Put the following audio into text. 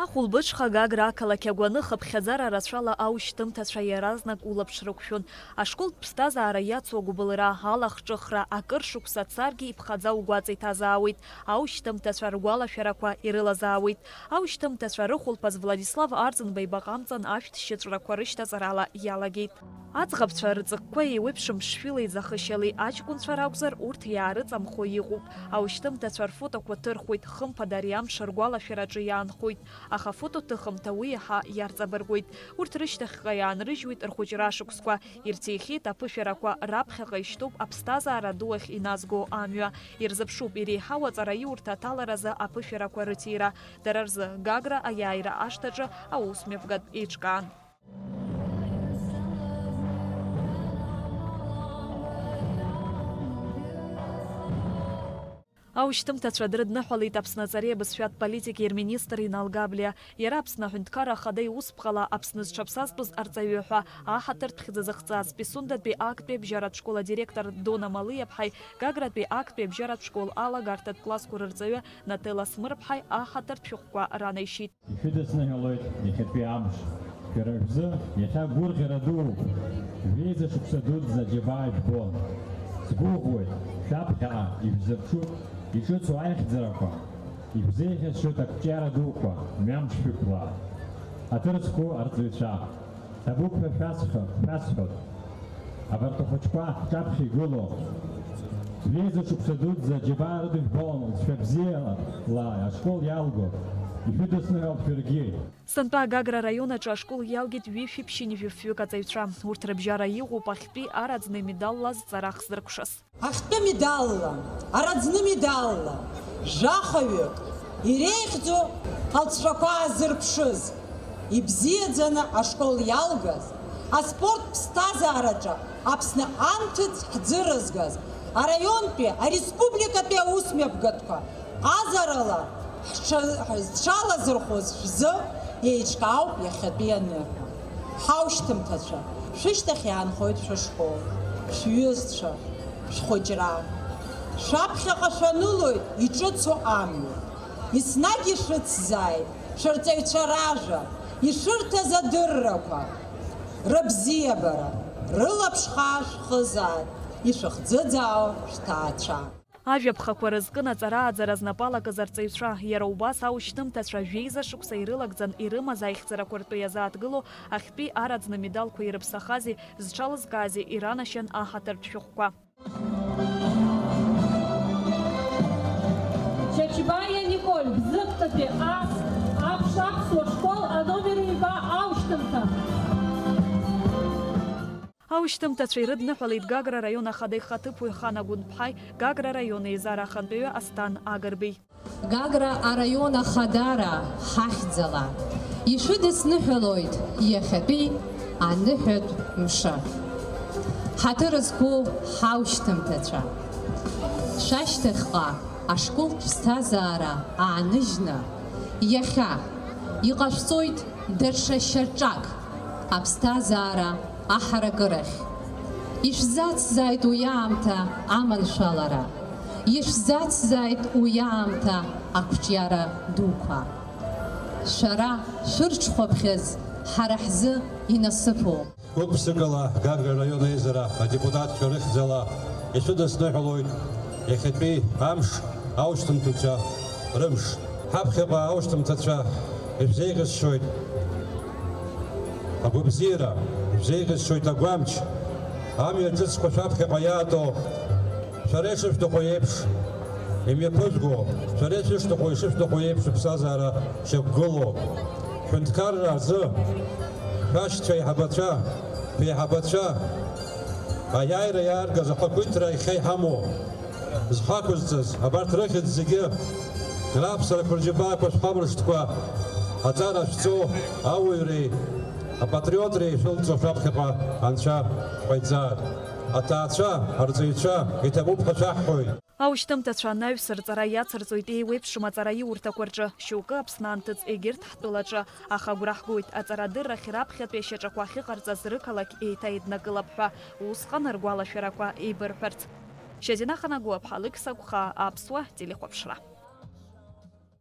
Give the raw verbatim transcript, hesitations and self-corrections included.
Ахәылбыҽха Гагра ақалақь агәаны хыԥхьаӡара рацәала аушьҭымҭацәа иаразнак улаԥш рықәшәон. Ашколтә ԥсҭазаара иацу агәыбылра, алахҿыхра, акыр шықәса царгьы иԥхаӡа угәаҵа иҭазаауеит, аушьҭымҭацәа ргәалашәарақәа ирылазаауеит. Аушьҭымҭацәа рыхәылԥаз Владислав Арӡынба ибаҟа амҵан ашәҭшьыҵәрақәа рышьҭаҵарала иалагеит. Аӡӷабцәа рҵыкқәа еиуеиԥшым ԥшшәылеи ӡахышьалеи аҷкәынцәа ракәзар, урҭ иаарыҵамхо иҟоуп. Аушьҭымҭацәа рфотоқәа ҭырхуеит, хымԥада ари амш ргәалашәараҿы иаанхоит, аха афотоҭыхымҭа уи иаҳа иарҵабыргуеит. Урҭ рышьҭахьҟа иаанрыжьуеит рхәыҷра ашықәсқәа, ирҭихьеит аԥышәарақәа, раԥхьаҟа ишьҭоуп аԥсҭазаара ду ахь иназго амҩа. Ирзыԥшуп иреиҳау аҵараиурҭа аҭаларазы аԥышәарақәа рыҭира. Дара рзы Гагра аиааира ашҭаҿы аусмҩаԥгатә еиҿкаан. Аушьҭымҭацәа дрыдныҳәалеит Аԥсны аҵареи абызшәатә политикеи рминистр Инал Габлиа. Иара Аԥсны Аҳәынҭқарра Ахада иусԥҟала Аԥсны зҽаԥсазтәыз арҵаҩы ҳәа аҳаҭыртә хьӡы зыхҵаз Писундатәи актәи абжьаратә школ адиректор Дона Малиаԥҳаи Гагратәи актәи абжьаратә школ алагарҭатә классқәа рырҵаҩы Нателла Смырԥҳаи аҳаҭыртә шәҟәқәа ранаишьеит. Ишәыдысныҳәалоит иахьатәи амш. Шәара шәзы иахьа гәырӷьара дууп. Жәеиза шықәса дуӡӡа џьабаа жәбон. Сгәыӷуеит, шәаԥхьаҟа ишәзырԥшуп иҿыцу аихьӡарақәа, ишәзеиӷьасшьоит ақәҿиара дуқәа, мҩамш шәықәла. Ҳаҭыр зқәу арҵаҩцәа, ҭабуп ҳәа шәасҳәо, шәасҳәоит. Абарҭ ахәыҷқәа ҳҿаԥхьа игылоу, жәеиза шықәса дуӡӡа џьабаа рыдыжәбон, лҵшәа бзиала ашкол иалго, ишәыдысныҳәалт шәаргьы. Сынтәа Гагра араион аҿы ашкол иалгеит ҩышәи ԥшьынҩажәи фҩык аҵаҩцәа. Урҭ рыбжьара иҟоуп ахьтәи араӡны медалла зҵара хзыркәшаз. Ахьтәы медалла, араӡны медалла, жәахаҩык иреиӷьӡоу алҵшәақәа аазырԥшыз, ибзиаӡаны ашкол иалгаз, аспорт ԥсҭазаараҿы Аԥсны анҭыҵ ҳӡырызгаз, араионтәи, ареспубликатәи аусмҩаԥгатәқәа ҟазарала ҳҽа-, ҳзҽалазырхәыз шәзы еиҿкаауп иахьатәи аныҳәа. Ҳаушьҭымҭацәа, шәышьҭахь иаанхоит шәышкол, шәҩызцәа, шәхәыҷра. Шәаԥхьаҟа шәанылоит иҿыцу амҩа. Еснагь ишәыцзааит шәырҵаҩцәа ражәа, ишәырҭаз адыррақәа, рыбзиабара, рылаԥш хаа шәхызааит, ишәыхӡыӡаау шәҭаацәа. Ажәаԥхақәа рызкын аҵара-ааӡара знапы алакыз арҵаҩцәа, иара убас аушьҭымҭацәа жәеиза шықәса ирылагӡан ирымаз аихьӡарақәа ртәы иазааҭгыло ахьтәи араӡны медалқәа ирыԥсахази зҽалызкаази иранашьан аҳаҭыртә шәҟәқәа. Чачибаиа Николь, Бзыԥҭатәи ас, аԥш аԥсуа школ, аномер ҩба аушьҭымҭа. Аушьҭымҭацәа ирыдныҳәалеит Гагра араион ахада ихаҭыԥуаҩ Хана Гәынԥҳаи Гагра араион еизара ахантәаҩы Асҭан Агрбеи. Гагра араион ахадара ҳахьӡала ишәыдысныҳәалоит иахьатәи аныҳәатә мшы. Ҳаҭыр зқәу ҳаушьҭымҭацәа, шәашьҭахьҟа ашколтә ԥсҭазаара ааныжьны, иахьа иҟашәҵоит даҽа шьаҿак аԥсҭазаара аҳаракырахь. Ишәзацзааит уи аамҭа аманшәалара, ишәзацзааит уи аамҭа ақәҿиара дуқәа. Шәара шәырҽхәаԥхьыӡ ҳара ҳзы инасыԥуп. Гәык-ԥсыкала Гагра араион аизара адепутатцәа рыхьӡала ишәыдысныҳәалоит иахьатәи амш аушьҭымҭацәа рымш. Ҳаԥхьаҟа аушьҭымҭацәа ишәзеиӷьасшьоит агәабзиара, ишәзеиӷьасшьоит агәамч, амҩа ҿыцқәа шәаԥхьаҟа иаатәо, шәара ишышәҭаху еиԥш имҩаԥызго, шәара ишышәҭаху, ишышәҭаху еиԥш шәыԥсҭазаара шьақәгылоу, шәҳәынҭқарра азы шәашьцәа еиҳабацәа, шәеиҳабацәа, аиааира иааргаз ахақәиҭра иахьа иҳамоу зхақәызҵаз, абарҭ рыхьӡ зегьы раԥсарақәа рџьабаақәа шәхамыршҭқәа аҵара шәҵо ауаҩреи апатриотреи шәылҵо шәаԥхьаҟа Анцәа шәҟаиҵааит. Аҭаацәа, арҵаҩцәа, иҭабуп ҳәа шәаҳҳәоит. Аушьҭымҭацәа анаҩс рҵара иацырҵоит еиуеиԥшым аҵараиурҭақәа рҿы, шьоукы Аԥсны анҭыҵ егьырҭ ҳтәылаҿы, аха агәра ҳгоит, аҵарадыррахь раԥхьатәи ашьаҿақәа ахьыҟарҵаз рықалақь еиҭаиднакылап ҳәа, усҟан ргәалашәарақәа еибырҳәарц. Шьазина Ханагәыаԥҳа, Алықьса Гәхаа, Аԥсуа телехәаԥшра.